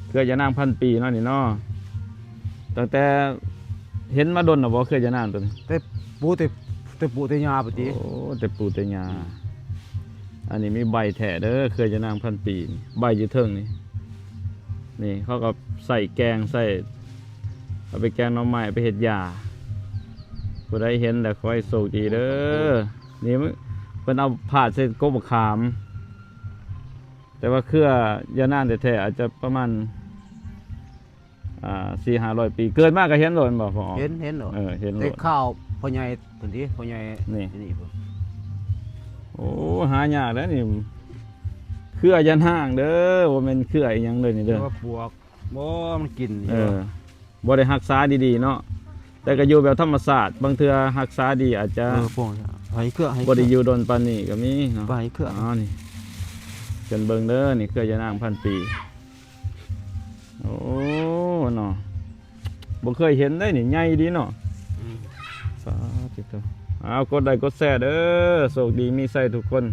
ເຄືອຍານາງພັນປີເນາະນີ້ເນາະ. ຕັ້ງແຕ່ເຫັນມາດົນແລ້ວບໍ່ ເຄືອຍານາງຕົວນີ້? ແຕ່ປູ່ແຕ່ ແຕ່ປູ່ແຕ່ຍ່າພຸ້ນຕິ. ໂອ້ ແຕ່ປູ່ແຕ່ຍ່າ. ອັນນີ້ມີໃບແທ້ເດີ ເຄືອຍານາງພັນປີ ໃບຢູ່ເທິງນີ້. ນີ້ເຂົາກໍໃສ່ແກງ ໃສ່ ເອົາໄປແກງໜໍ່ໄມ້ ເອົາໄປເຮັດຢາ. ຜູ້ໃດເຫັນແລ້ວຂໍໃຫ້ໂຊກດີເດີ. ນີ້ມັນ ເພິ່ນເອົາພາດໃສ່ກົກບັກຂາມ. ແຕ່ວ່າເຄືອຍານາງແທ້ໆ ອາດຈະປະມານ ອ່າ ສີ່ຫ້າຮ້ອຍປີ ເກີດມາກໍເຫັນໂລດແມ່ນບໍ່ພໍ່? ເຫັນ ເຫັນໂລດ. ເອີ ເຫັນໂລດ. ແຕ່ຂ່າວພໍ່ໃຫຍ່ພຸ້ນຕິ ພໍ່ໃຫຍ່ນີ້ ນີ້ພຸ້ນ. ໂອ້ ຫາຍາກແລ້ວນີ້ ເຄືອຍານາງເດີ ບໍ່ແມ່ນເຄືອອີ່ຫຍັງເດີນີ້ເດີ. ເຄືອປວກ ບໍ່ ມັນກິນຢູ່. ເອີ ບໍ່ໄດ້ຮັກສາດີໆເນາະ ແຕ່ກໍຢູ່ແບບທຳມະຊາດ ບາງເທື່ອຮັກສາດີອາດຈະ ເອີ ບໍ່ ໃຫ້ເຄືອ ໃຫ້ເຄືອ ບໍ່ໄດ້ຢູ່ດົນປານນີ້ກໍມີເນາະ. ບໍ່ໃຫ້ເຄືອ. ອໍ ນີ້ ເພິ່ນເບິ່ງເດີ ນີ້ເຄືອຍານາງພັນປີ. ໂອ້ ເນາະ ບໍ່ເຄີຍເຫັນເດ້ນີ້ ໃຫຍ່ດີເນາະ. ອືມ ສາທຸ. ເອົາ ກົດໄລກົດແຊເດີ ໂຊກດີມີໄຊທຸກຄົນ.